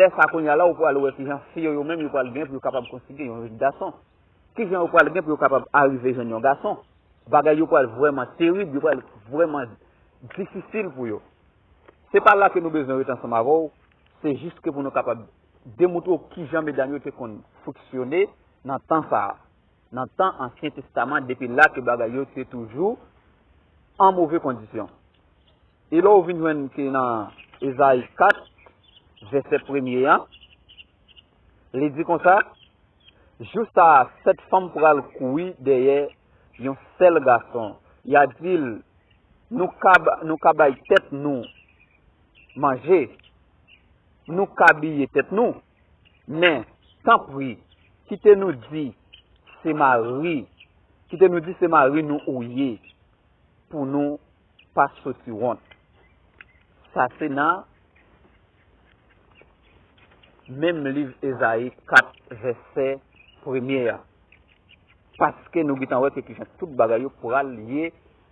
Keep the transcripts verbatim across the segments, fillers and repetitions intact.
Lè sa kounye a la, ou pral wè kijan fi yo, yo menm, yo pral gen pou yo kapab konside yon gason. Kijan yo pral gen pou yo kapab arive jwenn yon gason. Bagay yo pral vrèman terib, yo pral vrèman difisil pou yo. Se pa la ke nou bezwen rete ansanm avè w, se jis ke pou nou kapab demoutre w kijan medam yo te konn fonksyone nan tan sa a. Nan tan Ansyen Testaman, depi la ke bagay yo te toujou an move kondisyon. E lè w vin jwenn ke nan Ezayi kat, vèsè premye a, li di konsa, jou sa a, sèt fanm pral kouri dèyè yon sèl gason. Y a di l, nou ka, nou ka bay tèt nou manje, nou ka biye tèt nou, men, tanpri, kite nou di se mari, kite nou di se mari nou ou ye, pou nou pa soti wont. Sa se nan menm liv Ezayi kat, vèsè premye a. Paske nou gentan wè ke kijan tout bagay yo pral ye,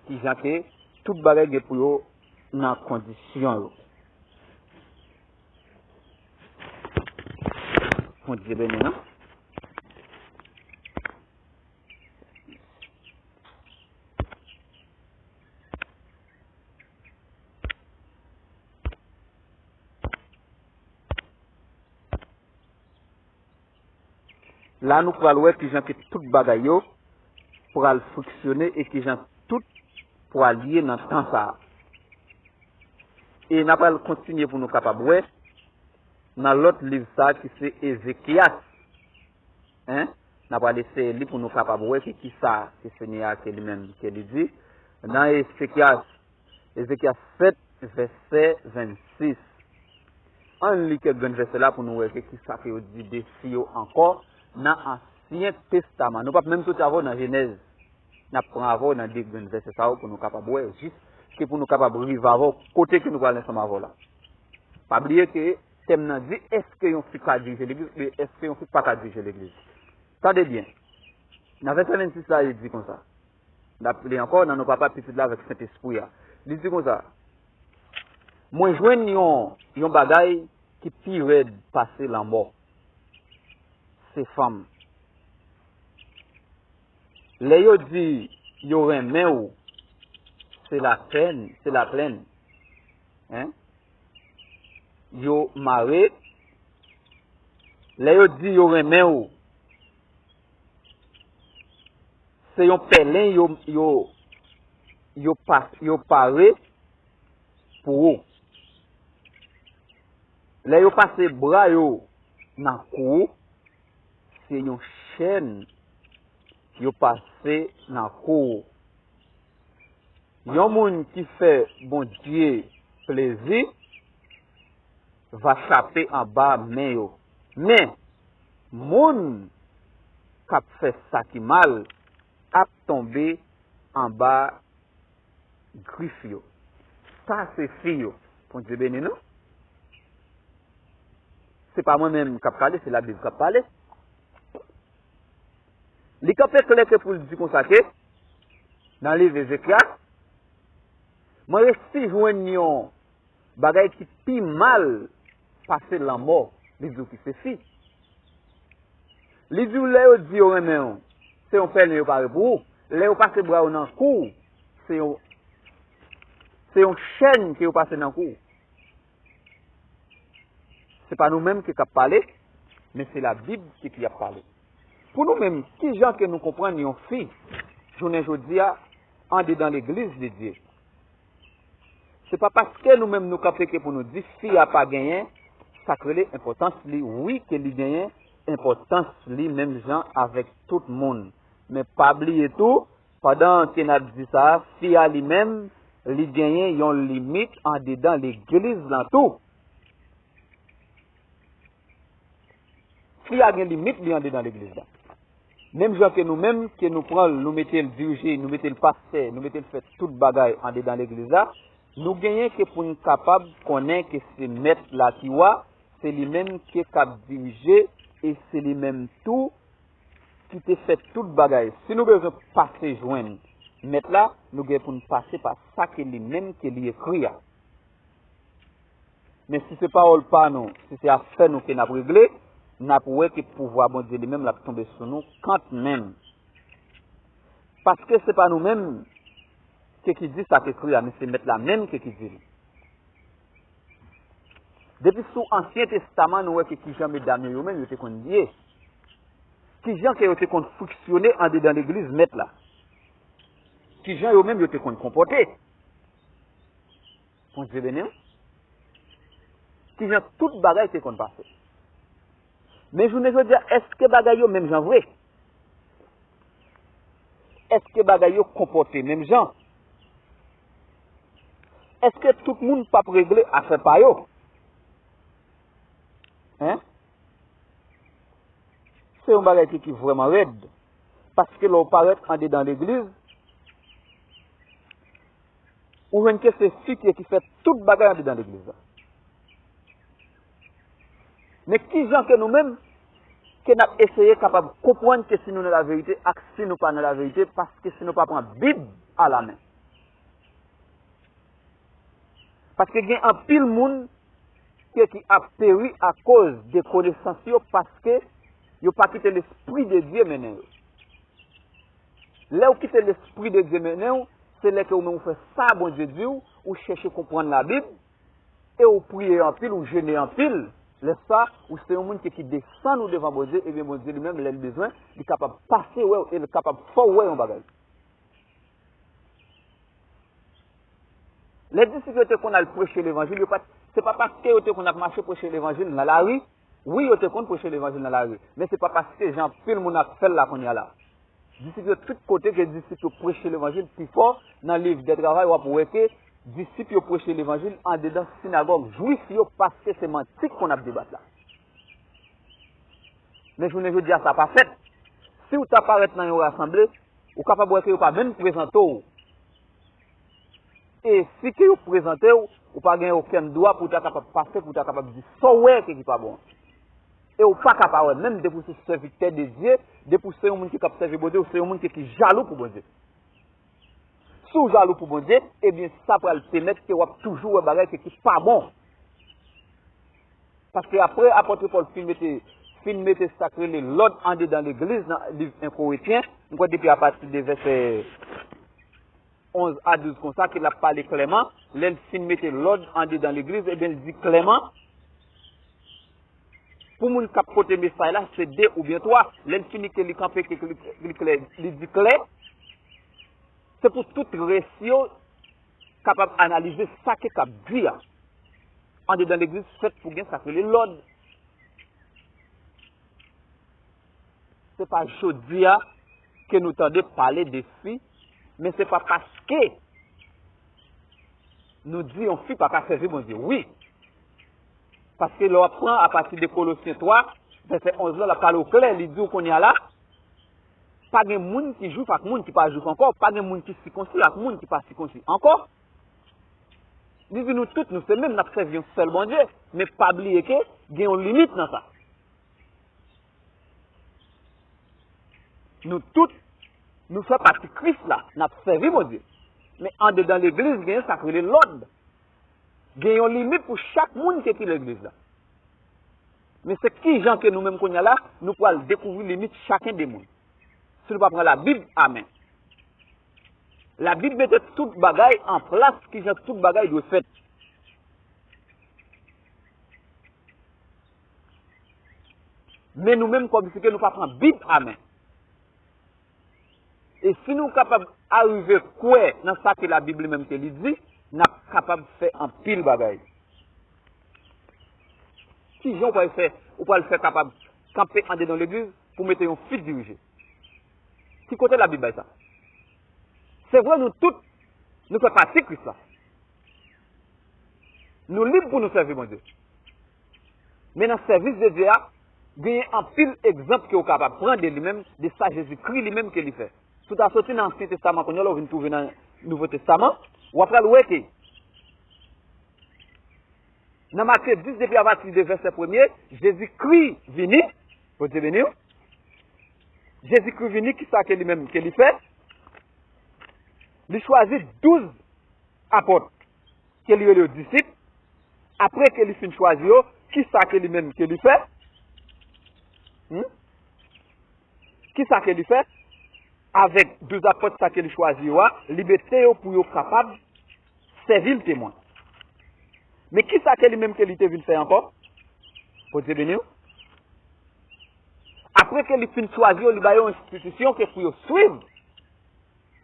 kijan ke tout bagay gen pou yo nan kondisyon yo. Bondye beni nou. La nou pral wè kijan ke tout bagay yo pral fonksyone e kijan tout pral ye nan tan sa a. E n a pral kontinye pou nou kapab wè nan lòt liv sa a ki se Ezekyas. Hein? N a pral eseye li pou nou kapab wè ki kisa ke Senyè a ke li menm ke li di. Nan Ezekyas, Ezekyas sèt, vèsè vennsis. Ann li kèk grenn vèsè la pou nou wè ke kisa ke yo di de fi yo ankò nan Ansyen Testaman. Nou p ap menm soti avè w nan Jenèz. N ap pran avè w nan de grenn vèsè sa yo pou nou kapab wè, jis ke pou nou kapab rive avè w kote ke nou pral ansanm avè w la. Pa bliye ke tèm nan di, èske yon fi ka dirije legliz oubyen èske yon fi pa ka dirije legliz? Tande byen. Nan vèsè vennsis la, li di konsa. N ap li ankò nan non Papa, Pitit la avèk Sentespri a. Li di konsa, mwen jwenn yon, yon bagay ki pi rèd pase lanmò. Se fanm. Lè yo di yo renmen w, se lapèn, se laplenn. Hein? Yo mare. Lè yo di yo renmen w, se yon pèlen yo, yo, yo pa, yo pare pou ou. Lè yo pase bra yo nan kou ou, se yon chèn yo pase nan kou ou. Yon moun ki fè Bondye plezi va chape anba men yo. Men, moun k ap fè sa ki mal ap tonbe anba grif yo. Sa se fi yo. Bondye beni nou. Se pa mwen menm k ap pale, se Labib k ap pale. Li kanpe klè ke pou l di konsa ke, nan liv Ezekyas, mwen resi jwenn yon bagay ki pi mal pase lanmò, li di w ki se fi. Li di w lè yo di yo renmen w, se yon pèlen yo pare pou ou. Lè yo pase bra yo nan kou w, se yon, se yon chèn ke yo pase nan kou w. Se pa nou menm ki k ap pale, men se Labib ki, ki ap pale. Pou nou menm, kijan ke nou konprann yon fi, jounen jodi a, andedan legliz de Dye? Se pa paske nou menm nou kanpe ke pou nou di fi a pa genyen, sa k rele enpòtans li, wi ke li genyen enpòtans li menm jan avèk tout moun. Men pa bliye tou, pandan ke n ap di sa, fi a li menm, li genyen yon limit andedan legliz lan tou. Fi a gen limit li andedan legliz la. Menm jan ke nou menm, ke nou pran l, nou mete l dirije, nou mete l pastè, nou mete l fè tout bagay andedan legliz la, nou genyen ke pou n kapab konnen ke se mèt la ki wa, se li menm ki k ap dirije, e se li menm tou ki te fè tout bagay. Si nou bezwen pase jwenn mèt la, nou gen pou n pase pa sa ke li menm ke li ekri a. Men si se pawòl pa nou, si se afè nou ke n ap regle, n ap wè ke pouvwa Bondye li menm l ap tonbe sou nou kanmenm. Paske se pa nou menm ke ki di sa k ekri a, men se Mèt la menm ke ki di l. Depi sou Ansyen Testaman, nou wè ke kijan medam yo, yo menm, yo te konn ye. Kijan ke yo te konn fonksyone andedan legliz Mèt la. Kijan yo menm, yo te konn konpòte. Bondye beni w. Kijan tout bagay te konn pase. Men jounen jodi a, èske bagay yo menm jan vre? Èske bagay yo konpòte menm jan? Èske tout moun p ap regle afè pa yo? Hein? Se yon bagay ki, ki vrèman rèd. Paske lè w parèt andedan legliz, ou jwenn ke se fi ki, ki fè tout bagay andedan legliz la. Men kijan ke nou menm, ke n ap eseye kapab konprann ke si nou nan laverite ak si nou pa nan laverite, paske si nou pa pran Bib a la men. Paske gen anpil moun ke ki ap peri akoz de konesans yo, paske yo pa kite Lespri de Dye mennen yo. Lè w kite Lespri de Dye mennen w, se lè ke ou menm ou fè sa Bondye di w, ou chèche konprann Labib, e ou priye anpil, ou jene anpil, lè sa, ou se yon moun ki, ki desann ou devan Bondye, ebyen Bondye li menm, lè l bezwen, li kapab pase wè w e l kapab fè w wè yon bagay. Lè disip yo te konn al preche levanjil, yo pa t, se pa paske yo te konn ap mache preche levanjil nan lari. Wi, yo te konn preche levanjil nan lari, men se pa paske jan anpil moun ap fè l la kounye a la. Disip yo, tout kote ke disip yo preche levanjil, pifò nan liv dè Travay, w ap wè ke disip yo preche levanjil andedan sinagòg jwif yo, paske se manti k konn ap debat la. Men jounen jodi a, sa pa fèt. Si w ta parèt nan yon rasanble, ou kapab wè ke yo pa menm prezante w. E si ke yo prezante w, ou pa gen okenn dwa pou w ta kapab pase, pou w ta kapab di sa w wè ke ki pa bon. E ou pa ka pa wè, menm depi w se sèvitè de Dye, depi w se yon moun ki, k ap sèvi Bondye, ou se yon moun ki, ki jalou pou Bondye. Si w jalou pou Bondye, ebyen, sa pral pèmèt ke w ap toujou wè bagay ke ki pa bon. Paske apre apòt Pòl fin mete, fin mete sa k rele lòd andedan legliz nan liv en Korentyen, m kwè depi apati de vèsè onz a douz konsa, ke l ap pale klèman, lè l fin mete lòd andedan legliz, ebyen, l di klèman, pou moun k ap pote mesaj la, se de oubyen twa. Lè l fini ke li kanpe, ke li, li klè, li di klè, se pou tout rès yo kapab analize sa ke k ap di a. Andedan legliz fèt pou gen sa k rele lòd. Se pa jodi a ke nou tande pale de fi, men se pa paske nou di yon fi pa ka sèvi Bondye. Wi. Paske lè w ap pran apati de Kolosyen twa, vèsè onz la, l ap pale w klè, li di w kounye a la, pa gen moun ki jwif ak moun ki pa jwif ankò, pa gen moun ki sikonsi ak moun ki pa sikonsi ankò. Li di nou tout, nou se menm, n ap sèvi yon sèl Bondye, men pa bliye ke gen yon limit nan sa. Nou tout, nou fè pati Kris la, n ap sèvi Bondye. Men andedan legliz, gen sa k rele lòd. Gen yon limit pou chak moun ke ki legliz la. Men se kijan ke nou menm kounye a la, nou pral dekouvri limit chaken de moun. Si nou pa pran Labib a men. Labib mete tout bagay an plas, kijan tout bagay dwe fèt. Men nou menm kòmsi ke nou pa pran Bib a men. E si nou kapab arive kwè nan sa ke Labib li menm ke li di, n ap kapab fè anpil bagay. Kijan w pral fè, ou pral fè kapab kanpe andedan legliz pou mete yon fi dirije? Ki kote Labib bay sa? Se vre, nou tout, nou fè pati Kris la. Nou lib pou nou sèvi Bondye. Men nan sèvis de Dye a, genyen anpil egzanp ke w kapab pran de li menm, de sa Jezikri li menm ke li fè. Si w ta soti nan Ansyen Testaman kounye a la, w vin twouve nan Nouvo Testaman, w ap pral wè ke nan Matye dis, depi apati de vèsè premye, Jezikri vini, Bondye beni w, Jezikri vini, kisa ke li menm ke li fè? Li chwazi douz apòt, ke li rele yo disip, Apre ke li fin chwazi yo, kisa ke li menm ke li fè? Hmm? Kisa ke li fè? Avèk douz apòt sa ke li chwazi yo a, li mete yo pou yo kapab sèvi l temwen. Men kisa ke li menm ke li te vin fè ankò? Bondye beni w. Apre ke li fin chwazi yo, li ba yo enstitisyon ke pou yo swiv.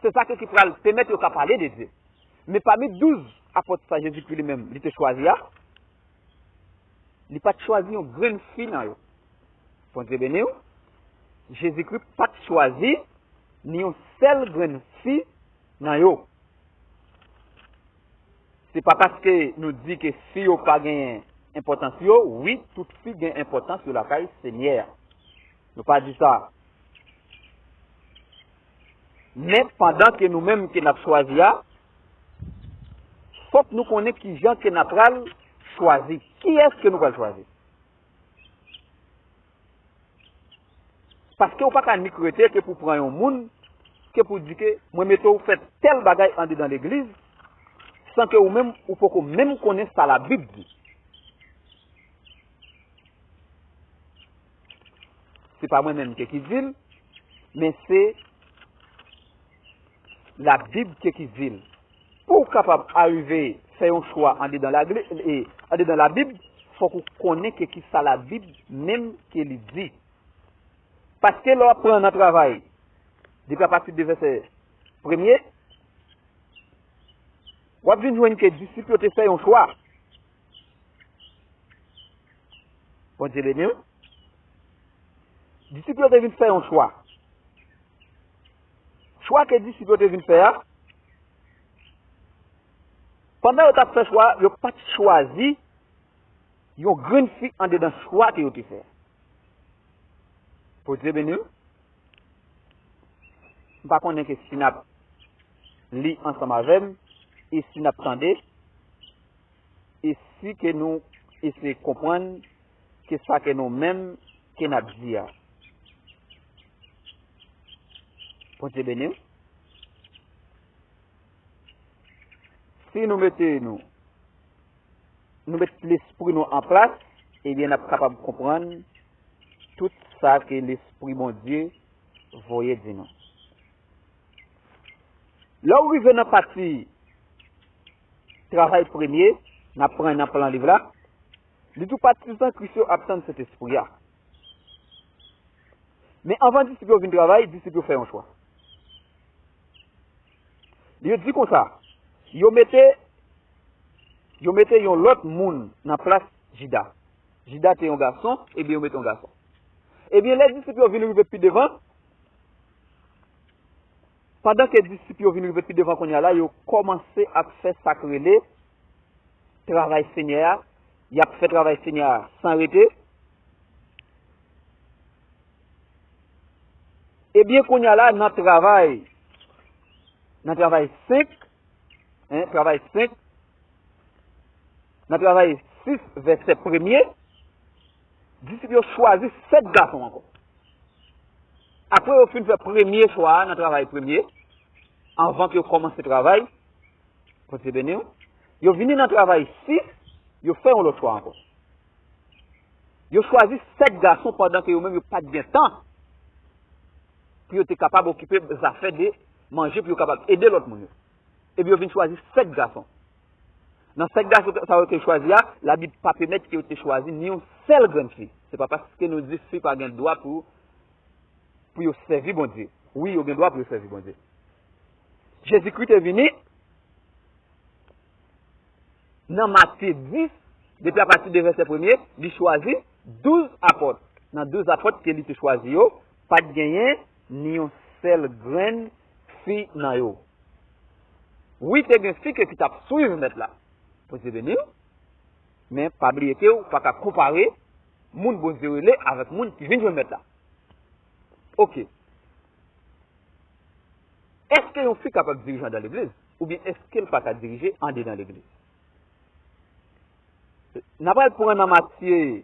Se sa ke ki pral pèmèt yo ka pale de Dye. Men pami douz apòt sa Jezikri li menm li te chwazi a, li pa t chwazi yon grenn fi nan yo. Bondye beni w. Jezikri pa t chwazi ni yon sèl grenn fi nan yo. Se pa paske nou di ke fi yo pa genyen enpòtans yo, wi, tout fi gen enpòtans yo lakay Senyè a. Nou pa di sa. Men pandan ke nou menm ke n ap chwazi a, fòk nou konnen kijan ke n ap pral chwazi. Kiyès ke nou pral chwazi? Paske ou pa ka nik rete ke pou pran yon moun, ke pou di ke mwen mete w fè tèl bagay andedan legliz, san ke ou menm, ou poko menm konnen sa Labib di. Se pa mwen menm ke ki di l, men se Labib ke ki di l. Pou w kapab arive fè yon chwa andedan lagli-, e, andedan Labib, fòk ou konnen ke kisa Labib menm ke li di. Paske lè w ap pran nan travay, depi apati de vèsè premye, w ap vin jwenn ke disip yo te fè yon chwa. Bondye beni w. Disip yo te vin fè yon chwa. Chwa ke disip yo te vin fè a, pandan yo t ap fè chwa, yo pa t chwazi yon grenn fi andedan chwa ke yo te fè. Bondye beni w. M pa konnen ke si n ap li ansanm avè m, e si n ap tande, e si ke nou eseye konprann ke sa ke nou menm ke n ap di a. Bondye beni w. Si nou mete nou, nou met lespri nou an plas, ebyen n ap kapab konprann tout sa ke Lespri Bondye voye di nou. Lè w rive nan pati travay premye, n ap pran nan plan liv la, li di w patizan Kris yo ap tann Sentespri a. Men anvan disip yo vin travay, disip yo fè yon chwa. Yo di konsa, yo mete, yo mete yon lòt moun nan plas Jida. Jida te yon gason, ebyen yo mete yon gason. Ebyen lè disip yo vin rive pi devan, pandan ke disip yo vin rive pi devan kounye a la, yo kòmanse ap fè sa k rele travay Senyè a, y ap fè travay Senyè a san rete. Ebyen, kounye a la, nan travay, nan travay senk, en, travay senk, nan travay sis, vèsè premye, disip yo chwazi sèt gason ankò. Apre yo fin fè premye chwa a nan travay premye, anvan ke yo kòmanse travay, Bondye beni w, yo vini nan travay sis, yo fè yon lòt chwa ankò. Yo chwazi sèt gason pandan ke yo menm yo pa t gen tan pou yo te kapab okipe zafè de manje, pou yo kapab ede lòt moun yo. Epi yo vin chwazi sèt gason. Nan sèt gason sa yo te chwazi a, Labib pa pèmèt ke yo te chwazi ni yon sèl grenn fi. Se pa paske nou di fi pa gen dwa pou, pou yo sèvi Bondye. Wi, yo gen dwa pou yo sèvi Bondye. Jezikri te vini nan Matye dis, depi apati de vèsè premye, li chwazi douz apòt. Nan douz apòt ke li te chwazi yo, pa t genyen ni yon sèl grenn fi nan yo. Wi, te gen fi ke ki t ap swiv Mèt la. Bondye beni w. Men pa bliye ke w pa ka konpare moun Bondye rele avèk moun ki vin jwenn Mèt la. Oke. Èske yon fi kapab dirije anndan legliz? Oubyen èske l pa ka dirije andedan legliz? N a pral pran nan Matye,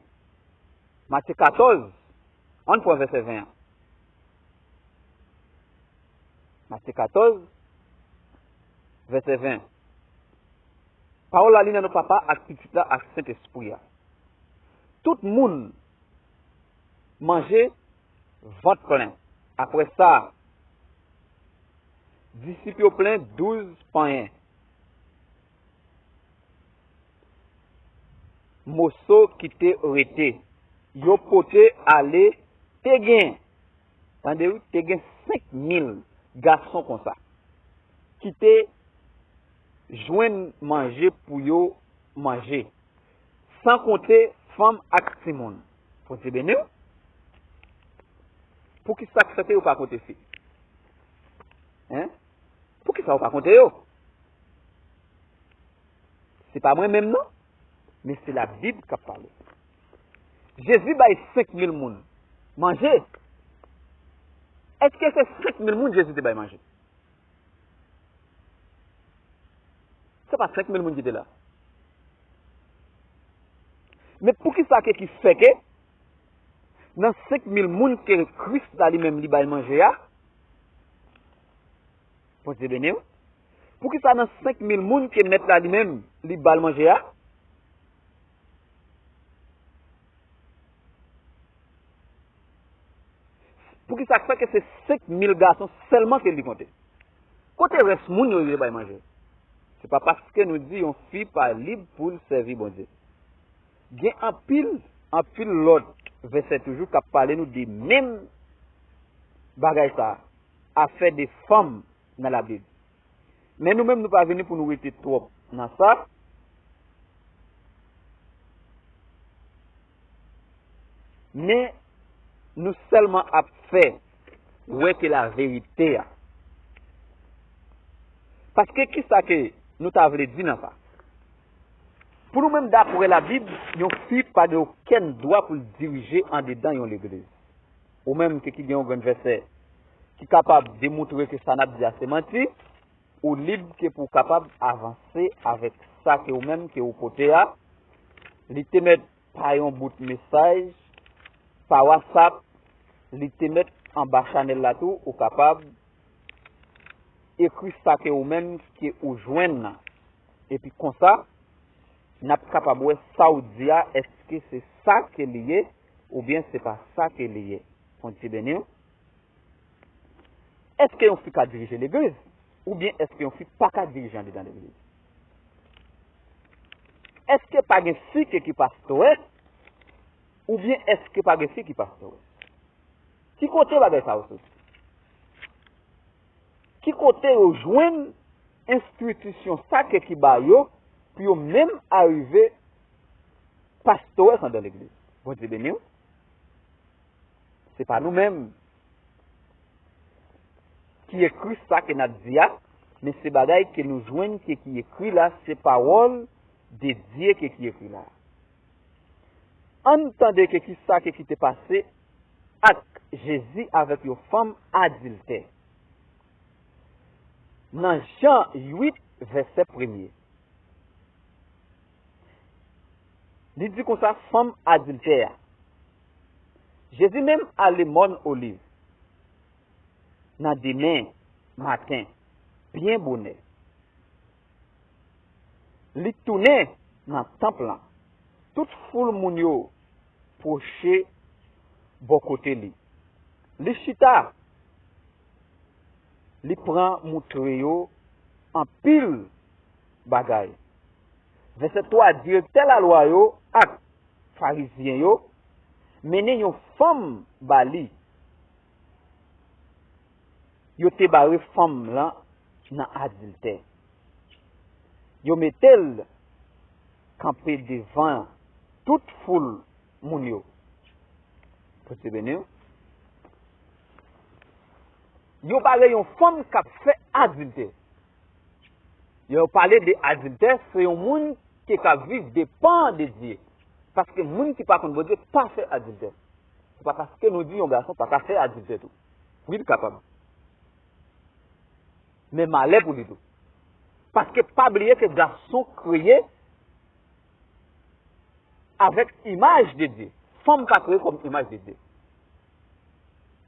Matye katòz, ann pran vèsè ven an. Matye katòz, vèsè ven. Pawòl la li nan non Papa ak Pitit la ak Sentespri a. Tout moun manje vant plen. Apre sa, disip yo plen douz panyen. Moso ki te rete, yo pote ale, te gen, tande wi, te gen senk mil gason konsa, ki te jwenn manje pou yo manje, san konte fanm ak timoun. Bondye beni w. Poukisa k fè ke yo pa konte fi? Hein? Poukisa yo pa konte yo? Se pa mwen menm non, men se Labib k ap pale. Jezi bay senk mil moun manje. Èske se senk mil moun Jezi te bay manje? Se pa senk mil moun ki te la. Men poukisa ke ki fè ke nan senk mil moun ke Kris la li menm li bay manje a, Bondye beni w. Poukisa nan senk mil moun ke mèt la li menm li ba l manje a? Poukisa k fè ke se senk mil gason sèlman ke li konte? Kote rès moun yo ye bay manje? Se pa paske nou di yon fi pa lib pou l sèvi Bondye. Gen anpil, anpil lòt vèsè toujou k ap pale nou de menm bagay sa a, afè de fanm nan Labib. Men nou menm nou pa vini pou nou rete twòp nan sa. Men nou sèlman ap fè wè ke laverite a. Paske kisa ke nou ta vle di nan sa? Pou nou menm, dapre Labib, yon fi pa gen okenn dwa pou l dirije andedan yon legliz. Ou menm ke ki gen yon grenn vèsè ki kapab demoutre ke sa n ap di a se manti, ou lib ke pou w kapab avanse avèk sa ke ou menm ke ou pote a. Li te mèt pa yon bout mesaj pa WhatsApp, li te mèt anba chanèl la tou, ou kapab ekri sa ke ou menm ke ou jwenn nan. Epi konsa, n ap kapab wè sa w di a, èske se sa ke li ye, oubyen se pa sa ke li ye. Bondye beni w. Èske yon fi ka dirije legliz? Oubyen èske yon fi pa ka dirije andedan legliz? Èske pa gen fi ke ki pastores? Oubyen èske pa gen fi ki pastores? Ki kote bagay sa yo soti? Ki kote yo jwenn enstritisyon sa ke ki ba yo pou yo menm arive pastores andan legliz? Bondye beni w. Se pa nou menm ki ekri sa ke n ap di a, men se bagay ke nou jwenn ke ki ekri la, se pawòl de Dye ke ki ekri la. Ann tande ke kisa ke ki te pase ak Jezi avèk yon fanm adiltè. Nan Jan uit, vèsè premye. Li di konsa, fanm adiltè a. Jezi menm ale Mòn Oliv nan demen maten, byen bonè. Li tounen nan tanp lan. Tout foul moun yo pwoche bò kote li. Li chita, li pran moutre yo anpil bagay. Vèsè twa, direktè lalwa yo ak Farizyen yo mennen yon fanm ba li. Yo te bare fanm lan nan adiltè. Yo mete l kanpe devan tout foul moun yo. Bondye beni w. Yo bare yon fanm k ap fè adiltè. Lè yo pale de adiltè, se yon moun ki ka viv depan de Dye. Paske moun ki pa konn Bondye pa fè adiltè. Se pa paske nou di yon gason pa ka fè adiltè tou. Wi, li kapab. Men malè pou li tou. Paske pa bliye ke gason kreye avèk imaj de Dye. Fanm pa kreye kòm imaj de Dye.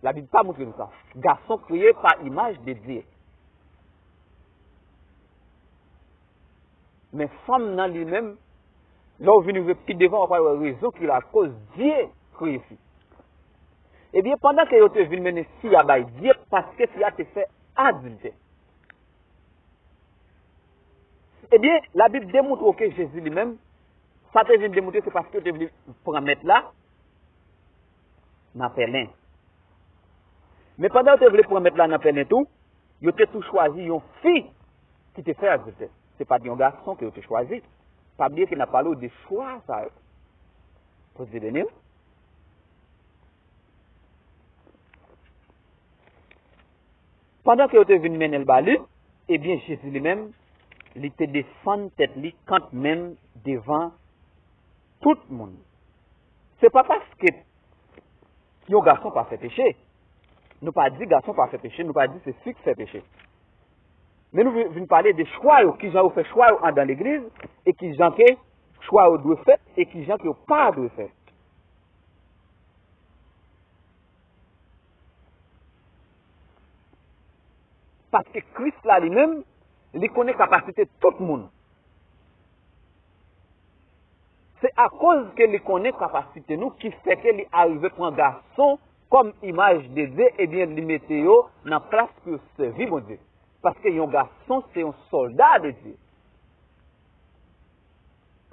Labib pa montre nou sa. Gason kreye pa imaj de Dye. Men fanm nan li menm, lè w vin rive pi devan, w ap wè rezon ki lakoz Dye kreye fi. Ebyen, pandan ke yo te vin mennen fi a bay Dye, paske fi a te fè adiltè. Ebyen, Labib demontre w ke Jezi li menm, sa te vin demontre se paske yo te vle pran mèt la nan pèlen. Men pandan yo te vle pran mèt la nan pèlen tou, yo te tou chwazi yon fi ki te fè adiltè. Se pa t yon gason ke yo te chwazi. Pa bliye ke n ap pale w de chwa sa yo. Bondye beni w. Pandan ke yo te vin mennen l ba li, ebyen, Jezi li menm, li te desann tèt li kantmenm devan tout moun. Se pa paske yon gason pa fè peche. Nou pa di gason pa fè peche, nou pa di se fi k fè peche. Men nou vin, vin pale de chwa yo, kijan yo fè chwa yo andan legliz, e kijan ke chwa yo dwe fèt, e kijan ke yo pa dwe fèt. Paske Kris la li menm, li konnen kapasite tout moun. Se akoz ke li konnen kapasite nou ki fè ke li arive pran gason kòm imaj de Dye, ebyen, li mete yo nan plas pou yo sèvi Bondye. Paske yon gason se yon sòlda de Dye.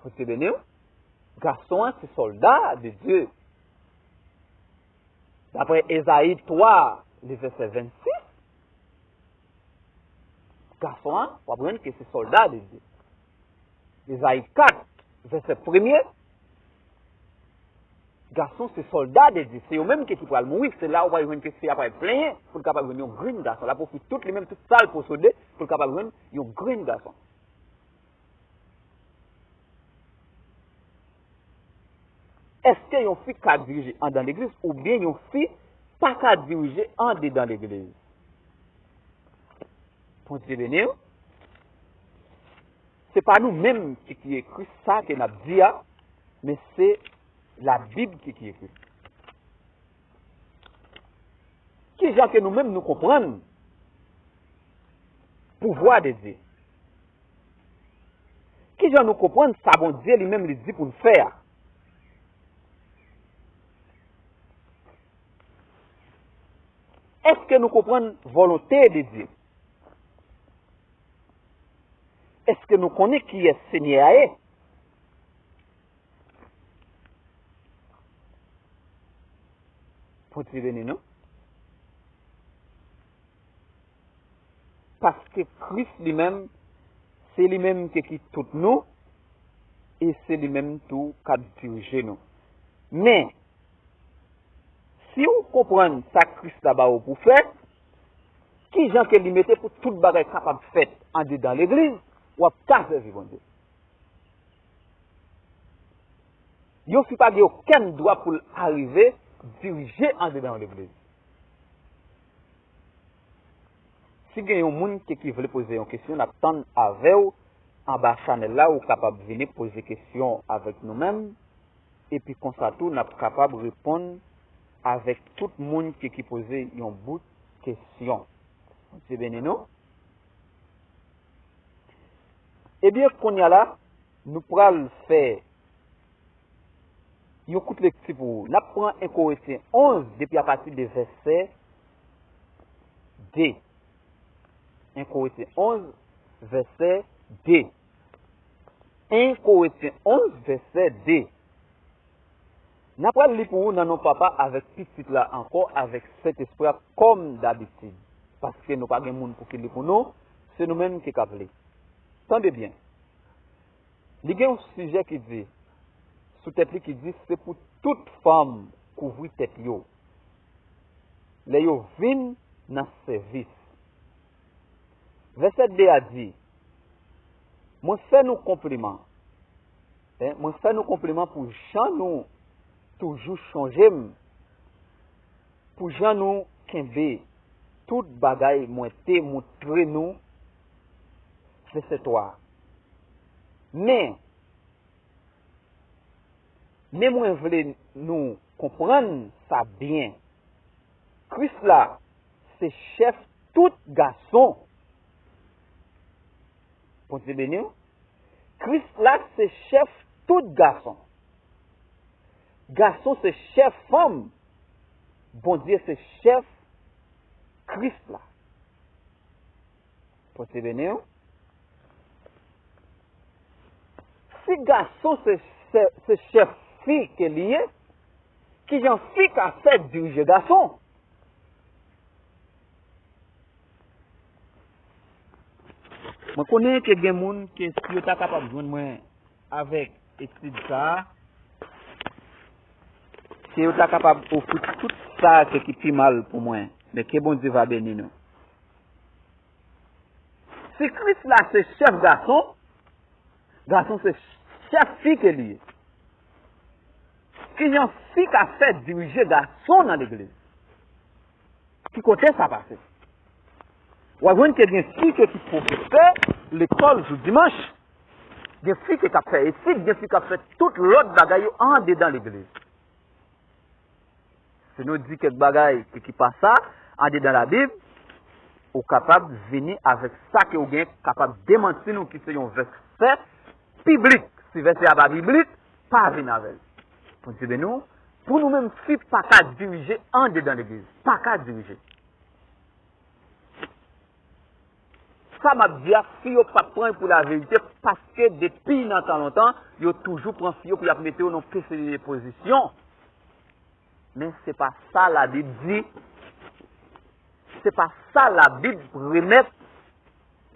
Bondye beni w. Gason an se sòlda de Dye. Daprè Ezayi twa, le vèsè vennsis, gason an, w ap jwenn ke se sòlda de Dye. Ezayi kat, vèsè premye, gason se sòlda de Dye. Se yo menm ki, ki pral mouri. Se la ou pral jwenn ke fi a pral plenyen pou l kapab jwenn yon grenn gason. L ap ofri tout li menm, tout sa l posede pou l kapab jwenn yon grenn gason. Èske yon fi ka dirije andan legliz oubyen yon fi pa ka dirije andedan legliz? Bondye beni w. Se pa nou menm ki, ki ekri sa ke n ap di a, men se Labib ki, ki ekri. Kijan ke nou menm nou konprann pouvwa de Dye? Kijan nou konprann sa Bondye li menm li di pou n fè a? Èske nou konprann volonte de Dye? Èske nou konnen kiyès Senyè a ye? Bondye beni nou. Paske Kris li menm, se li menm ki, ki tout nou, e se li menm tou k ap dirije nou. Men, si w konprann sa Kris la ba ou pou fè, kijan ke li mete pou tout bagay kapab fèt andedan legliz, w ap ka sèvi Bondye. Yon fi pa gen okenn dwa pou l arive dirije andedan yon legliz. Si gen yon moun ki, ki vle poze yon kesyon, n ap tann avè w anba chanèl la, ou kapab vini poze kesyon avèk nou menm, epi konsa tou, n ap kapab reponn avèk tout moun ki, ki poze yon bout kesyon. Bondye beni nou. Ebyen, kounye a la, nou pral fè yon kout lekti pou ou. N ap pran en Korentyen onz depi apati de vèsè de. En Korentyen onz, vèsè de. En Korentyen onz, vèsè de. N ap pral li pou ou nan non Papa avèk Pitit la ankò avèk Sentespri a kòm dabitid. Paske nou pa gen moun pou ki li pou nou, se nou menm ki k ap li. Tande byen. Li gen yon sijè ki di, sou tèt li ki di, se pou tout fanm kouvri tèt yo lè yo vin nan sèvis. Vèsè de a di, mwen fè nou konpliman, en, mwen fè nou konpliman pou jan nou toujou chonje m, pou jan nou kenbe tout bagay mwen te montre nou. Vèsè twa. Men, men mwen vle nou konprann sa byen. Kris la se chèf tout gason. Bondye beni w. Kris la se chèf tout gason. Gason se chèf fanm. Bondye se chèf Kris la. Bondye beni w. Si gason se, se, se chèf fi ke li ye, kijan fi ka fè dirije gason? Mwen konnen ke gen moun ke si yo ta kapab jwenn mwen avèk etid sa a, ke yo ta kapab ofri tout sa ke ki pi mal pou mwen. Men ke Bondye va beni nou. Si Kris la se chèf gason, gason se chèf fi ke li ye. Kijan fi ka fè dirije gason nan legliz? Ki kote sa pase? W ap jwenn ke gen fi ke ki pwofesè lekòl jou dimanch. Gen fi ke k ap fè etid, gen fi k ap fè tout lòt bagay yo andedan legliz. Si nou di kèk bagay ki, ki pa sa, andedan Labib, ou kapab vini avèk sa ke ou gen, kapab demanti nou ki se yon vèsè piblik. Si vèsè a pa biblik, pa vin avè l. Bondye beni w. Pou nou menm, fi pa ka dirije andedan legliz. Pa ka dirije. Sa m ap di a, fi yo p ap pran l pou laverite, paske depi nan tan lontan, yo toujou pran fi yo pou y ap mete yo nan pesyonè pozisyon. Men se pa sa Labib di. Se pa sa Labib remèt.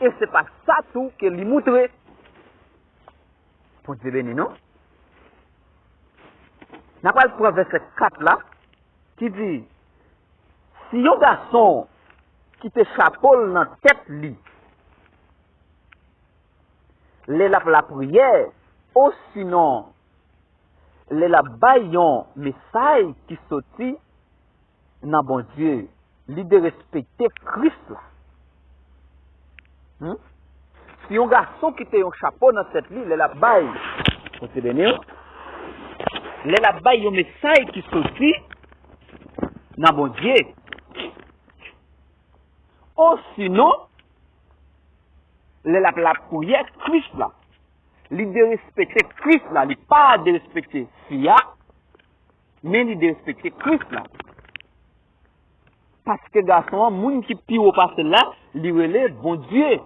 E se pa sa tou ke li moutre. Bondye beni nou. N a pral pran vèsè kat la, ki di, si yon gason kite chapo l nan tèt li, lè l ap lapriyè, osinon, lè l ap bay yon mesaj ki soti nan Bondye, li derespekte Kris la. Hmm? Si yon gason kite yon chapo nan tèt li, lè l ap bay, Bondye beni w, lè l ap bay yon mesaj ki soti nan Bondye, osinon, lè l ap lapriyè Kris la, li derespekte Kris la, li pa derespekte fi a, men li derespekte Kris la. Paske gason an, moun ki pi wo pase l la, li rele Bondye.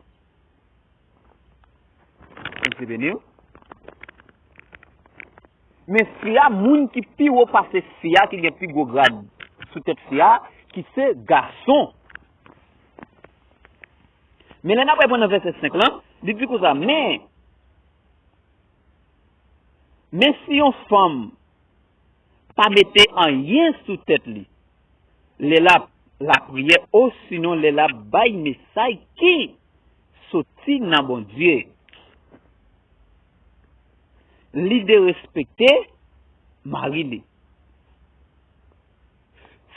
Bondye beni w. Men fi a, moun ki pi wo pase fi a, ki gen pi gwo grad sou tèt fi a, ki se gason. Men lè n ap reponn nan vèsè senk lan, li di konsa, men, men si yon fanm pa mete anyen sou tèt li, lè l ap lapriyè, osinon lè l ap bay mesaj ki soti nan Bondye, li derespekte mari li.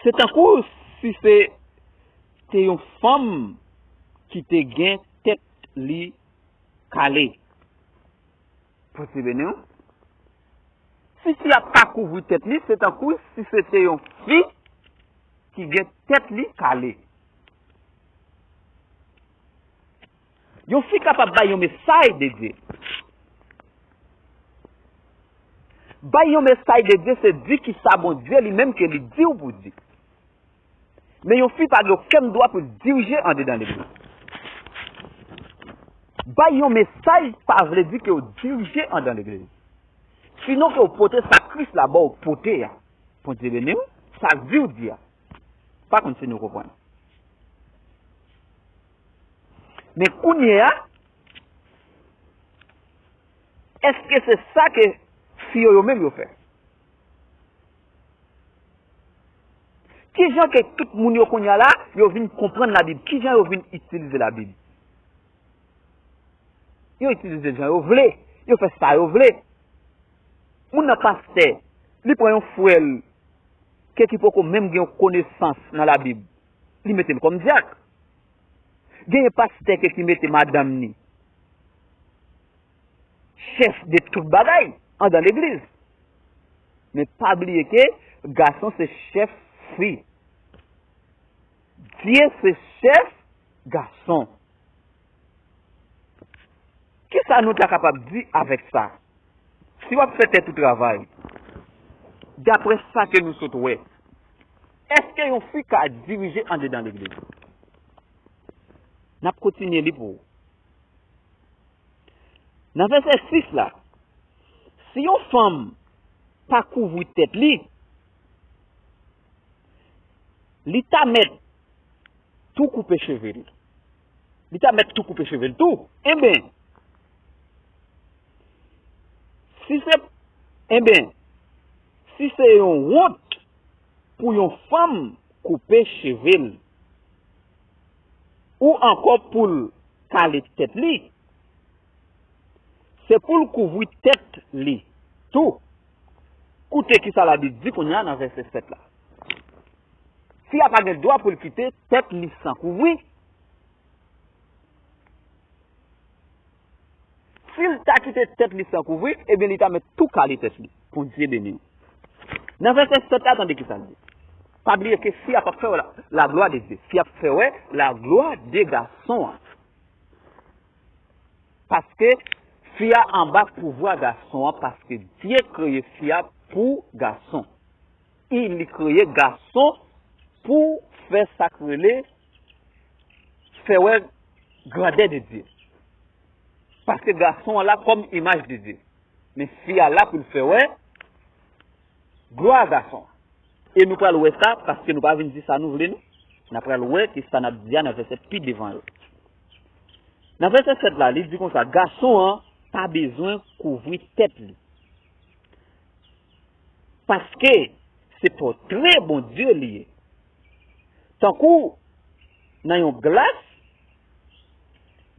Se tankou si se te yon fanm ki te gen tèt li kale. Bondye beni w. Si fi a pa kouvri tèt li, se tankou si se te yon fi ki gen tèt li kale. Yon fi kapab bay yon mesaj de Dye. Bay yon mesaj de Dye, se di ki sa Bondye li menm ke li di w pou di. Men yon fi pa gen okenn dwa pou dirije andedan legliz. Bay yon mesaj pa vle di ke w dirije andan legliz. Sinon ke w pote sa Kris la ba w pote a. Bondye beni w, sa di w di a. Pa konn si nou konprann. Men kounye a, èske se sa ke fi yo, yo menm yo fè? Kijan ke tout moun yo kounye a la, yo vin konprann Labib? Kijan yo vin itilize Labib? Yo itilize l jan yo vle, yo fè sa yo vle. Moun nan pastè, li pran yon frè l, ke ki poko menm gen yon konesans nan Labib, li mete l kòm dyak. Genyen pastè ke ki mete madanm ni chèf de tout bagay andan legliz. Men pa bliye ke gason se chèf fi. Dye se chèf gason. Kisa nou ta kapab di avèk sa? Si w ap fè tèt ou travay, daprè sa ke nou sot wè, èske yon fi ka dirije andedan legliz? N ap kontinye li pou ou. Nan vèsè sis la, si yon fanm pa kouvri tèt li, li ta mèt tou koupe cheve l. Li ta mèt tou koupe cheve l tou. Enben, si se, enben, si se yon wont pou yon fanm koupe cheve l, ou ankò pou l kale tèt li, se pou l kouvri tèt li tou. Koute kisa Labib di kounye a nan vèsè sèt la. Fi a pa gen dwa pou l kite tèt li san kouvri. Si l ta kite tèt li san kouvri, ebyen, li ta mèt tou kale tèt li. Bondye beni w. Nan vèsè sèt la, tande kisa l di. Pa bliye ke fi a p ap fè wè la, la gloire de Dieu. Fi a ap fè wè la gloire de gason an. Paske fi a anba pouvwa gason an, paske Dye kreye fi a pou gason. E li kreye gason pou fè sa k rele fè wè grandè de Dye. Paske gason an la kòm imaj de Dye. Men fi a la pou l fè wè glwa gason an. E nou pral wè sa, paske nou pa vin di sa nou vle, non. N a pral wè ki sa n ap di a nan vèsè pi devan yo. Nan vèsè sèt la, li di konsa, gason an pa bezwen kouvri tèt li. Paske se pòtre Bondye li ye. Tankou nan yon glas,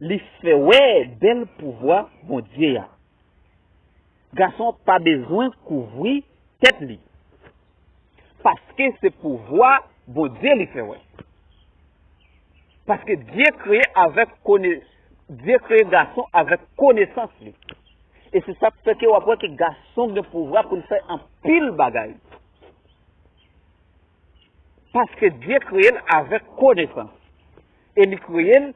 li fè wè bèl pouvwa Bondye a. Gason an pa bezwen kouvri tèt li. Paske se pouvwa Bondye li fè wè. Paske Dye kreye avèk kone-, Dye kreye gason avèk konesans li. E se sa k fè ke w ap wè ke gason gen pouvwa pou l fè anpil bagay. Paske Dye kreye l avèk konesans. E li kreye l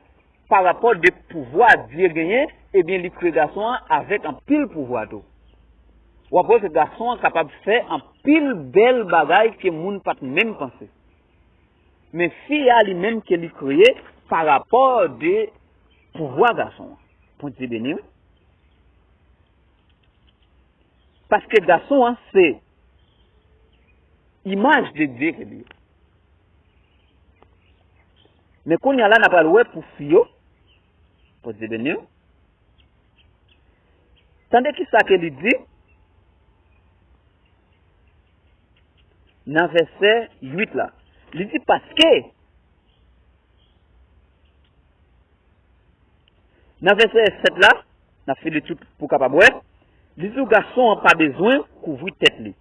pa rapò de pouvwa Dye genyen, ebyen, li kreye gason an avèk anpil pouvwa tou. W ap wè ke gason an kapab fè anpil bèl bagay ke moun pa t menm panse. Men fi a li menm ke li kreye pa rapò de pouvwa gason an. Bondye beni w. Paske gason an se imaj de Dye ke li ye. Men kounye a la, n a pral wè pou fi yo. Bondye beni w. Tande kisa ke li di nan vèsè uit la. Li di, paske nan vèsè sèt la, n ap fè li tout pou w kapab wè, li di w gason an pa bezwen kouvri tèt li.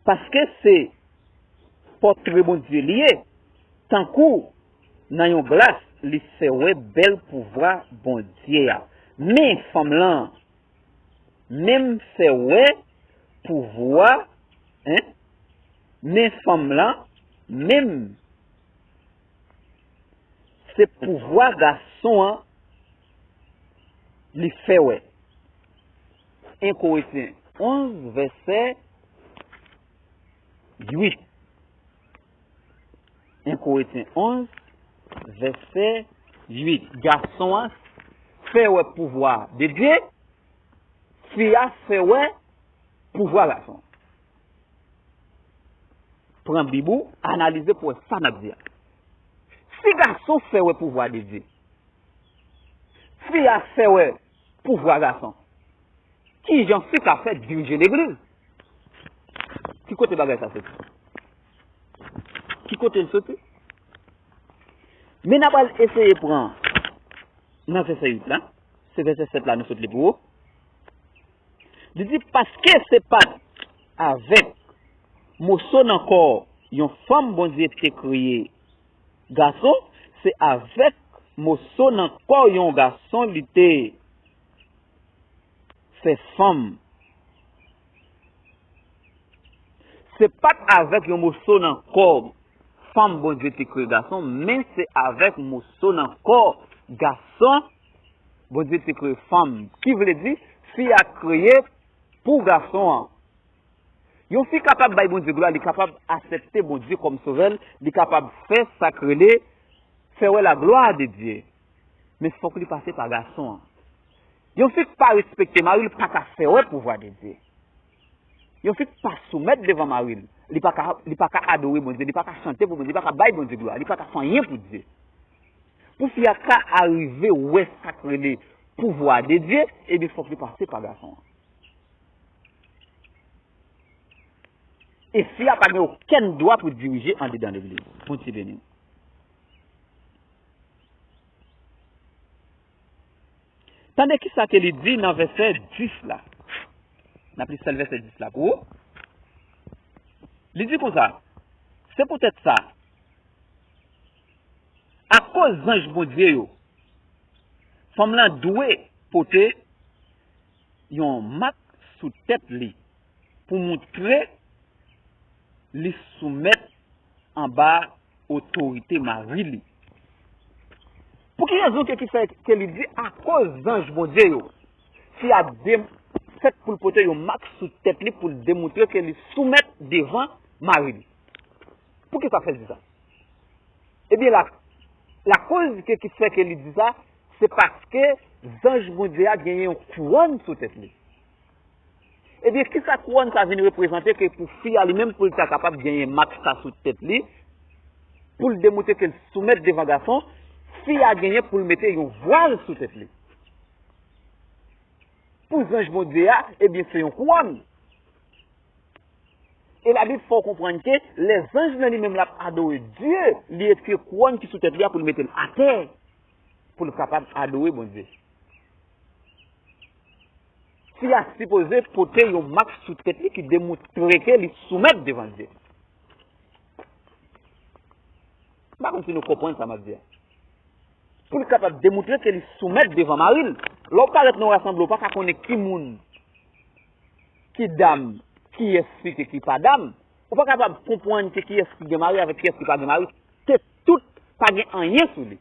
Paske se pòtre Bondye li ye, tankou nan yon glas, li fè wè bèl pouvwa Bondye a. Men fanm lan, menm fè wè pouvwa, en, men fanm lan, menm se pouvwa gason an li fè wè. En Korentyen onz, vèsè uit. En Korentyen onz, vèsè uit. Gason an fè wè pouvwa de Dye, fi a fè wè pouvwa gason an. Pran Bib ou, analize pou wè sa n ap di a. Si gason fè wè pouvwa de Dye, fi a fè wè pouvwa gason, kijan fi ka fè dirije legliz? Ki kote bagay sa soti? Ki kote l soti? Men n a pral eseye pran nan vèsè uit la. Se vèsè sèt la nou sot li pou ou. Li di, paske se pa t avèk moso nan kò yon fanm Bondye te kreye gason, se avèk moso nan kò yon gason li te fè fanm. Se pa t avèk yon moso nan kò fanm Bondye te kreye gason, men se avèk moso nan kò gason Bondye te kreye fanm, ki vle di fi a kreye pou gason an. Yon fi kapab bay Bondye glwa, li kapab aksepte Bondye kòm Sovè l, li kapab fè sa k rele fè wè la gloire de Dieu. Men fòk li pase pa gason an. Yon fi k pa respekte mari l pa ka fè wè pouvwa de Dye. Yon fi k pa soumèt devan mari l, li pa ka, li pa ka adore Bondye, li pa ka chante pou Bondye, li pa ka bay Bondye glwa, li pa ka fè anyen pou Dye. Pou fi a ka arive wè sa k rele pouvwa de Dye, ebyen fòk li pase pa gason an. E fi a pa gen okenn dwa pou dirije andedan legliz. Bondye beni w. Tande kisa ke li di nan vèsè dis la. N ap li sèl vèsè dis la pou ou. Li di konsa, se poutèt sa, akoz zanj Bondye yo, fanm lan dwe pote yon mak sou tèt li pou montre li soumèt anba otorite mari li. Pou ki rezon ke ki fè ke li di akoz zanj Bondye yo, fi a de, fèt pou l pote yon mak sou tèt li pou l demontre ke li soumèt devan mari li? Pou ki sa fè l di sa? Ebyen, la, lakoz ke ki fè ke li di sa, se paske zanj Bondye a genyen yon kouwòn sou tèt li. Ebyen, kisa kouwòn sa vin reprezante ke pou fi a li menm pou l ta kapab genyen mak sa sou tèt li, pou l demontre ke l soumèt devan gason, fi a genyen pou l mete yon vwal sou tèt li. Pou zanj Bondye a, ebyen, se yon kouwòn. E Labib fè w konprann ke lè zanj lan li menm l ap adore Dye, li retire kouwòn ki sou tèt li a pou l mete l atè, pou l kapab adore Bondye. Fi a sipoze pote yon mak sou tèt li ki demontre ke li soumèt devan Dye. M pa konn si nou konprann sa m ap di a. Pou l kapab demontre ke li soumèt devan mari l. Lè w parèt nan yon rasanble, ou pa ka konnen ki moun, ki dam, kiyès fi ke ki pa dam. Ou pa kapab konprann ke kiyès ki gen mari avèk kiyès ki pa gen mari. Ke tout pa gen anyen sou li.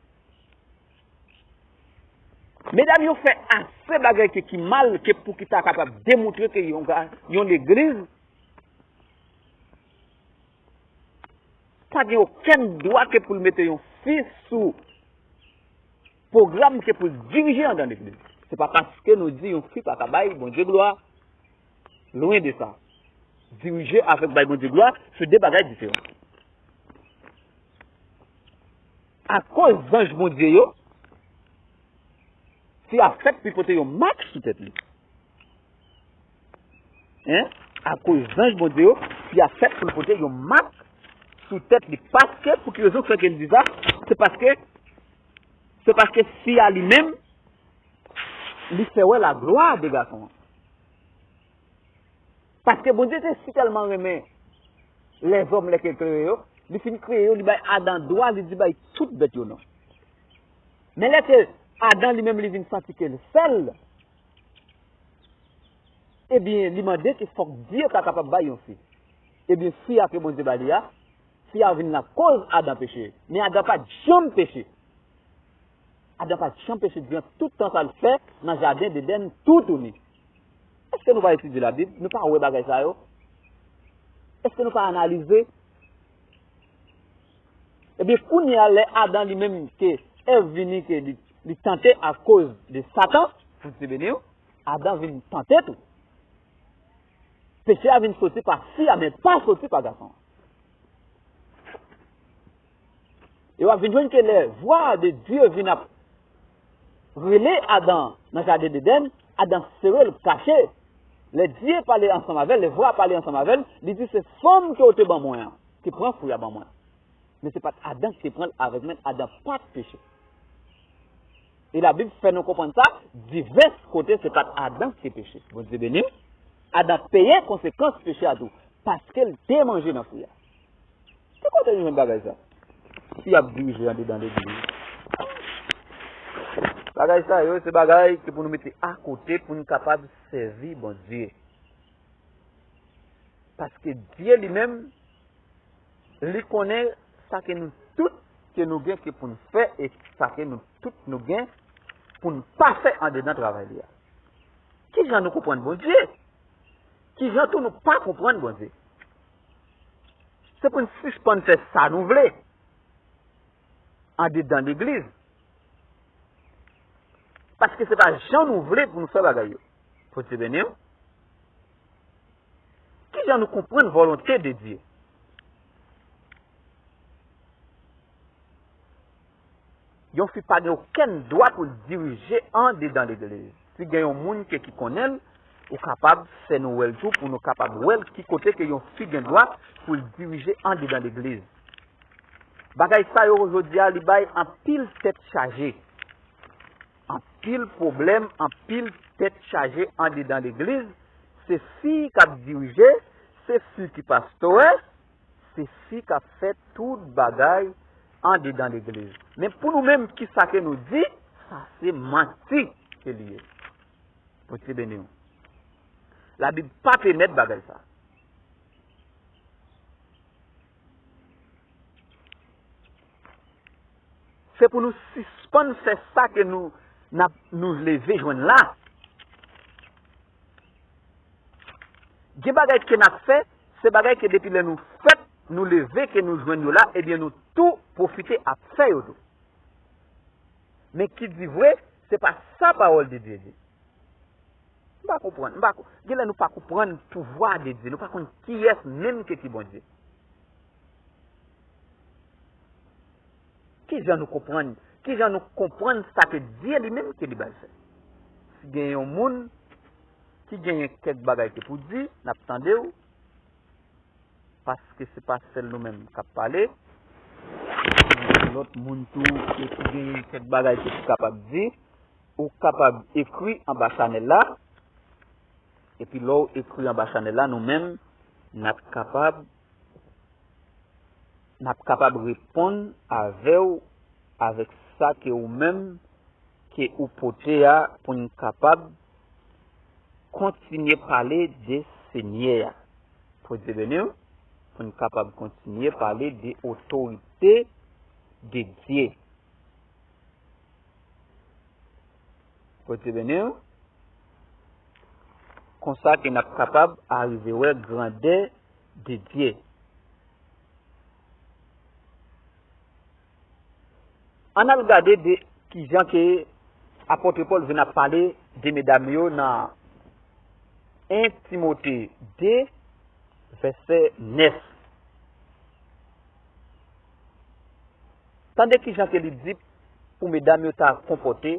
Medam yo fè ase bagay ke ki mal ke pou ki ta kapab demontre ke yon ga-, yon legliz pa gen okenn dwa ke pou l mete yon fi sou pwogram ke pou l dirije anndan legliz. Se pa paske nou di yon fi pa ka bay Bondye glwa. Lwen de sa. Dirije avèk bay Bondye glwa, se de bagay diferan. Akoz zanj Bondye yo, fi a fèt pou pote yon mak sou tèt li. Hein? Akoz zanj Bondye yo, fi a fèt pou l pote yon mak sou tèt li. Paske, pou ki rezon fè ke l di sa? Se paske, se paske fi a li menm, li fè wè la gloire de gason an. Paske Bondye te si tèlman renmen lèzòm lè ke l kreye yo, li fin kreye yo, li bay Adan dwa, li di bay tout bèt yo non. Men lè ke Adan li menm li vin santi ke l sèl, ebyen, li mande ke fòk Dye ta kapab bay yon fi. Ebyen, fi a ke Bondye ba li a, fi a vin lakoz Adan peche. Men Adan pa t janm peche. Adan pa t janm peche diran tout tan sa l fè nan jaden Edenn toutouni. Èske nou pa etidye Labib? Nou pa wè bagay sa yo? Èske nou pa analize? Ebyen, kounye a, lè Adan li menm ke Èv vini, ke li, li tante akoz de Satan, pou Dye beni w, Adan vin tante tou. Peche a vin soti pa fi a, men pa soti pa gason an. E w ap vin jwenn ke lè vwa de Dye vin ap rele Adan nan jaden Edenn, Adan sere l, kache. Lè Dye pale ansanm avè l, lè vwa pale ansanm avè l, li di, se fanm ke w te ban mwen an, ki pran fwi a ban mwen. Men se pa t Adan ki te pran l avèk men, Adan pa t peche. E Labib fè nou konprann sa, divès kote se pa t Adan ki te peche. Bondye beni w. Adan peye konsekans peche a tou, paske l te manje nan fwi a. Ki kote nou jwenn bagay sa? Si y ap dirije andedan legliz. Bagay sa yo, se bagay ki pou nou mete akote pou nou kapab sèvi Bondye. Paske Dye li menm, li konnen sa ke nou tout ke nou gen ke pou n fè e sa ke nou tout nou gen pou n pa fè andedan travay li a. Kijan nou konprann Bondye? Kijan tou nou pa konprann Bondye? Se pou n sispann fè sa nou vle andedan legliz. Paske se pa jan nou vle pou nou fè bagay yo. Bondye beni w. Kijan nou konprann volonte de Dye? Yon fi pa gen okenn dwa pou l dirije andedan legliz. Si gen yon moun ke ki konnen l, ou kapab fè nou wè l tou pou nou kapab wè l ki kote ke yon fi gen dwa pou l dirije andedan legliz. Bagay sa yo jodi a li bay anpil tèt chaje. Anpil pwoblèm, anpil tèt chaje andedan legliz. Se fi k ap dirije, se fi ki pastores, se fi k ap fè tout bagay andedan legliz. Men pou nou menm, kisa ke nou di? Sa se manti ke li ye. Bondye beni w. Labib pa pèmèt bagay sa. Se pou nou sispann fè sa ke nou n ap nou leve jwenn la. Gen bagay ke n ap fè, se bagay ke depi lè nou fèt, nou leve, ke nou jwenn yo la, ebyen nou tou pwofite ap fè yo tou. Men ki di vre, se pa sa pawòl de Dye di. M pa konprann, m pa ko- gen lè nou pa konprann pouvwa de Dye, nou pa konn kiyès menm ke ki Bondye. Kijan nou konprann, kijan nou konprann sa ke Dye li menm ke li bay fè? Si gen yon moun ki genyen kèk bagay ke pou di, n ap tande w, paske se pa sèl nou menm k ap pale. Lòt moun tou ki genyen kèk bagay ke pou kapab di, ou kapab ekri anba chanèl la. Epi lè w ekri anba chanèl la, nou menm, n ap kapab n ap kapab reponn avè w avèk sa ke ou menm ke ou pote a pou n kapab kontinye pale de Senyè a. Bondye beni w, pou n kapab kontinye pale de otorite de Dye. Bondye beni w. Konsa ke n ap kapab arive wè grandè de Dye. Ann al gade de kijan ke apot Pòl vin ap pale de medam yo nan en Timote de, vèsè nèf. Tande kijan ke li di pou medam yo ta konpòte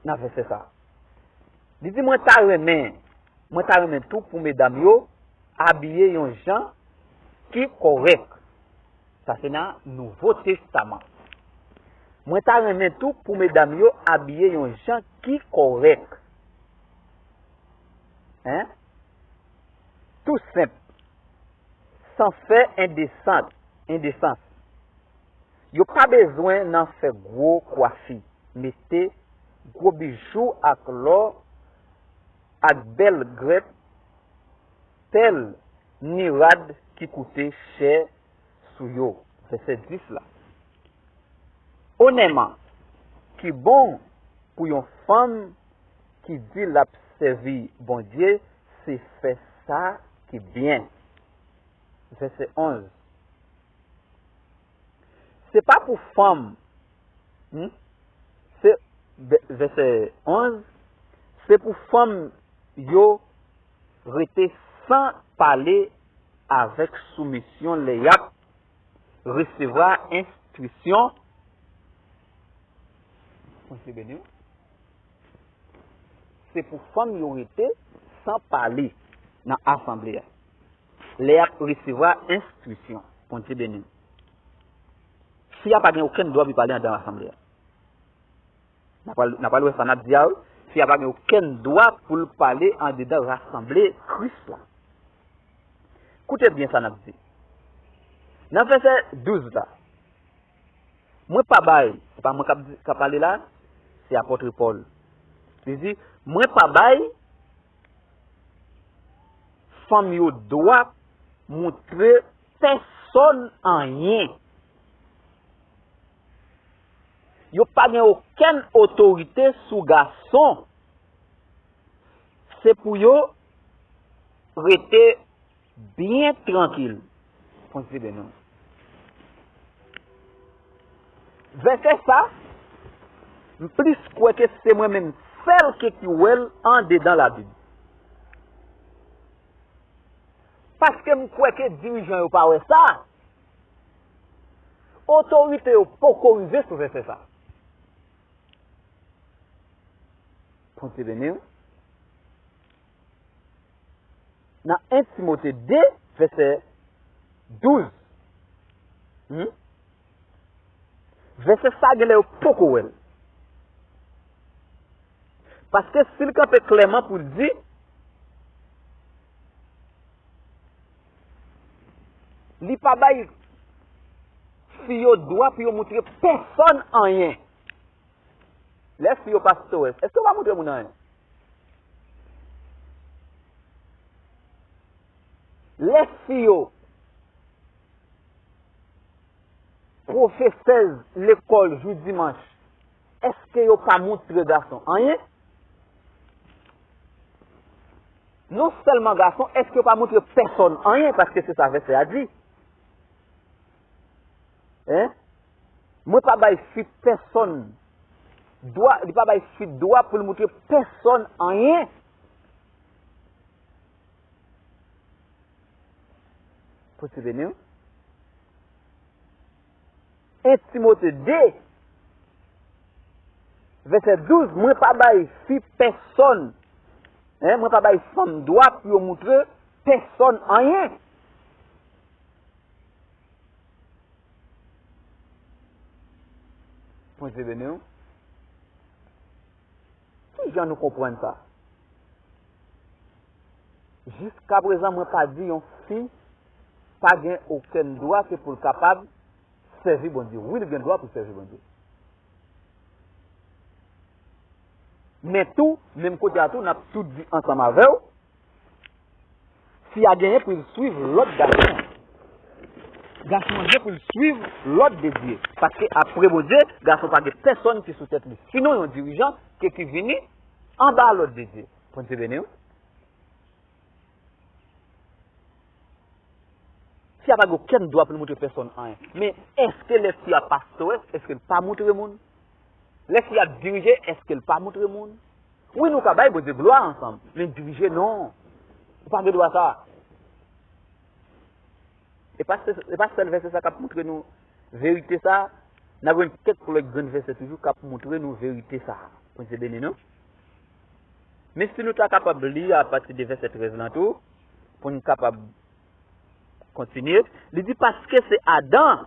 nan vèsè sa a. Li di, mwen ta renmen, mwen ta renmen tou pou medam yo abiye yon jan ki kòrèk. Sa se nan Nouvo Testaman. Mwen ta renmen tou pou medam yo abiye yon jan ki kòrèk. Hein? Tou senp. San fè endesans, endesans. Yo pa bezwen nan fè gwo kwafi, mete gwo bijou ak lò, ak bèl grèp, pèl, ni rad ki koute chè sou yo. Vèsè dis la. Onèman, ki bon pou yon fanm ki di l ap sèvi Bondye, se fè sa ki byen. Vèsè onz. Se pa pou fanm, hmm? Se, vè- vèsè onz, se pou fanm yo rete san pale avèk soumisyon lè y ap resevwa enstrisyon. Bondye beni w. Se pou fanm yo rete san pale nan asanble a. Lè y ap resevwa enstrisyon. Bondye beni w. Fi a pa gen okenn dwa pou l pale anndan asanble a. N a pral, n a pral wè sa n ap di a, wi. Fi a pa gen okenn dwa pou l pale andedan rasanble Kris la. Koute byen sa n ap di. Nan vèsè douz la, mwen pa bay, se pa mwen k ap di, k ap pale la, se apot Pòl. Li di, mwen pa bay fanm yo dwa montre pèsonn anyen. Yo pa gen okenn otorite sou gason. Se pou yo rete byen trankil. Bondye beni w. Vèsè sa, m plis kwè ke se mwen menm sèl ke ki wè l andedan Labib. Paske m kwè ke dirijan yo pa wè sa. Otorite yo poko rive sou vèsè sa. Bondye beni w. Nan en Timote de, vèsè douz. Hmm? Vèsè sa genlè yo poko wè l. Paske si l kanpe klèman pou l di, li pa bay fi yo dwa pou yo moutre pèsòn anyen. Lè fi yo pastores, èske yo pa moutre moun anyen? Lè fi yo pwofesèz lekòl jou dimanch, èske yo pa moutre gason anyen? Non sèlman gason, èske yo pa moutre pèsòn anyen? Paske se sa vèsè a di. Hein? Mwen pa bay fi pèsòn dwa, li pa bay fi dwa pou l moutre pèsòn anyen. Bondye beni w. En Timote de, vèsè douz, mwen pa bay fi pèsòn, hein, mwen pa bay fanm dwa pou yo moutre pèsòn anyen. Bondye beni w. Kijan nou konprann sa? Jiskaprezan, mwen pa di yon fi pa gen okenn dwa ke pou l kapab sèvi Bondye. Wi, li gen dwa pou l sèvi Bondye. Men tou, menm kote a tou, n ap tout di ansanm avè w, fi a genyen pou l swiv lòd gason an. Gason an gen pou l swiv lòd de Dye. Paske apre Bondye, gason pa gen pèsòn ki sou tèt li. Sinon, yon dirijan ke ki vini anba lòd de Dye. Bondye beni w. Fi a pa gen okenn dwa pou l moutre pèsòn anyen. Men èske lè fi a pastores, èske l pa moutre moun? Lè fi a dirije, èske l pa moutre moun? Wi, nou ka bay Bondye glwa ansanm, men dirije, non. Ou pa gen dwa sa. E pa se, e pa sèl vèsè sa k ap montre nou verite sa. N ap jwenn kèk lòt grenn vèsè toujou k ap montre nou verite sa. Bondye beni nou. Men si nou ta kapab li apati de vèsè trèz lan tou, pou n kapab kontinye, li di, paske se Adan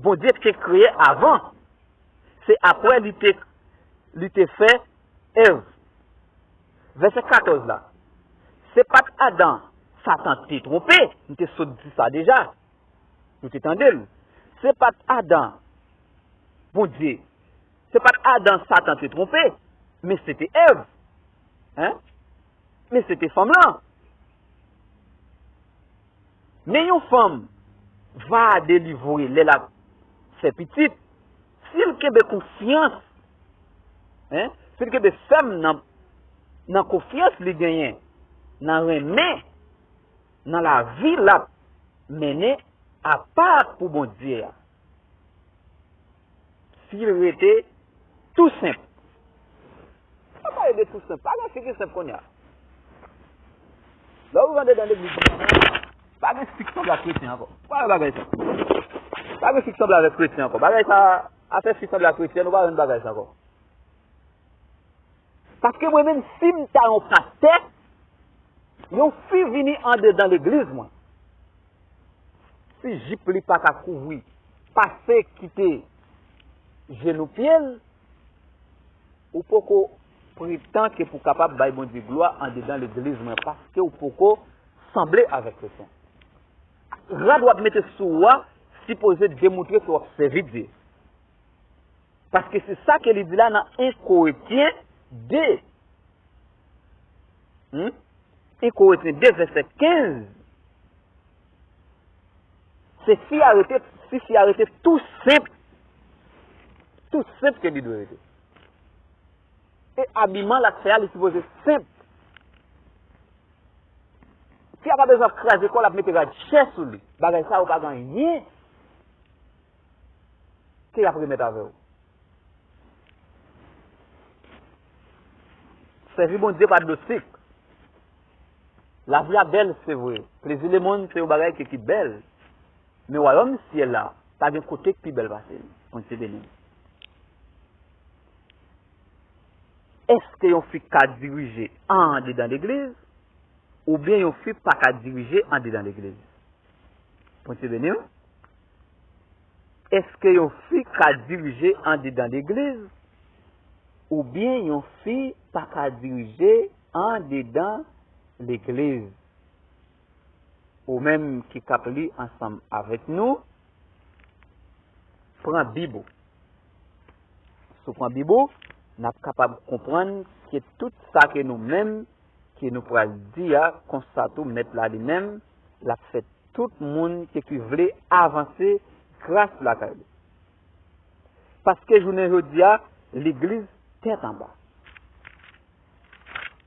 Bondye te kreye avan. Se apre li te, li te fè Èv. Vèsè katòz la. Se pa t Adan Satan te twonpe, m te sot di sa deja. Nou te tande l. Se pa t Adan Bondye, se pa t Adan Satan te twonpe, men se te Èv. Hein? Men se te fanm lan. Men yon fanm va delivre lè l ap fè pitit, si l kenbe konfyans, hein, si l kenbe fèm nan, nan konfyans li genyen, nan renmen, nan lavi l ap mennen apa pou Bondye a. Si l rete tou senp. Sa pale de tou senp. Pa gen fi ki senp kounye a. Lè w rive andedan legliz mwen an, pa gen fi k sanble ak kretyen ankò. Pa gen bagay sa. Pa gen fi k sanble avèk kretyen ankò. Bagay sa, afè fi sanble ak kretyen, ou pa jwenn bagay sa ankò. Paske mwen menm, si m ta yon pastè, yon fi vini andedan legliz mwen, si jip li pa ka kouvri pase kite jenou pye l, ou poko pretan ke pou kapab bay Bondye glwa andedan legliz mwen, paske ou poko sanble avèk kretyen. Rad w ap mete sou ou a sipoze demontre ke w ap sèvi Dye. Paske se sa ke li di la nan en Korentyen de. Hmm? En Korentyen de, vèsè kenz. Se fi a rete, si fi a rete tou senp, Tou senp ke li dwe rete. E abiman l ap fè a, li sipoze senp. Fi a pa bezwen ap kraze kò l, ap mete rad chè sou li. Bagay sa yo pa gen anyen ke y ap remèt avè w. Sèvi Bondye pa dlo sik. Lavi a bèl, se vre. Plezi lemonn se yon bagay ki, ki bèl. Men wayòm syèl la, pa gen kote k pi bèl pase l. Bondye beni w. Èske yon fi ka dirije andedan legliz? Oubyen yon fi pa ka dirije andedan legliz? Bondye beni w. Èske yon fi ka dirije andedan legliz? Oubyen yon fi pa ka dirije andedan legliz? Ou menm ki k ap li ansanm avèk nou, pran Bib ou. Si w pran Bib ou, n ap kapab konprann ke tout sa ke nou menm, ke nou pral di a, konsa tou Mèt la li menm, l ap fè tout moun ke ki vle avanse gras lakay li. Paske jounen jodi a, legliz tèt anba.